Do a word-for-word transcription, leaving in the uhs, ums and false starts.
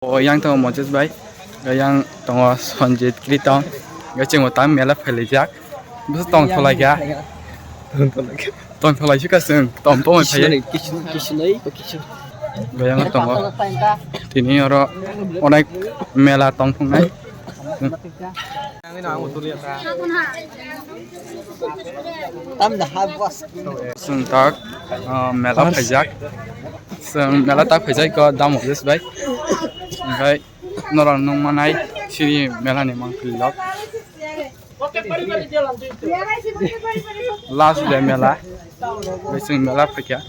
O yang tongo Moses bai, yang tongo Sanjit Kriton, yang chwng tang mela phailaijak, bwswk tong tholaikha. Tong tholaikha. Tong tholaisukha chwng, tong pongwi phaiya. Kisu nai, kisu, kisu nai, kisu. Yang tongo. Tini oro onek mela tong thungnai. Tam da ha bas. Chwng tak, ah, mela phaijak. Chwng mela tak phaijak ko dam Moses bai. Onkhe norok nung manai sini mela ni mangpili lok. Last day mela. Bai chwng mela phaikha.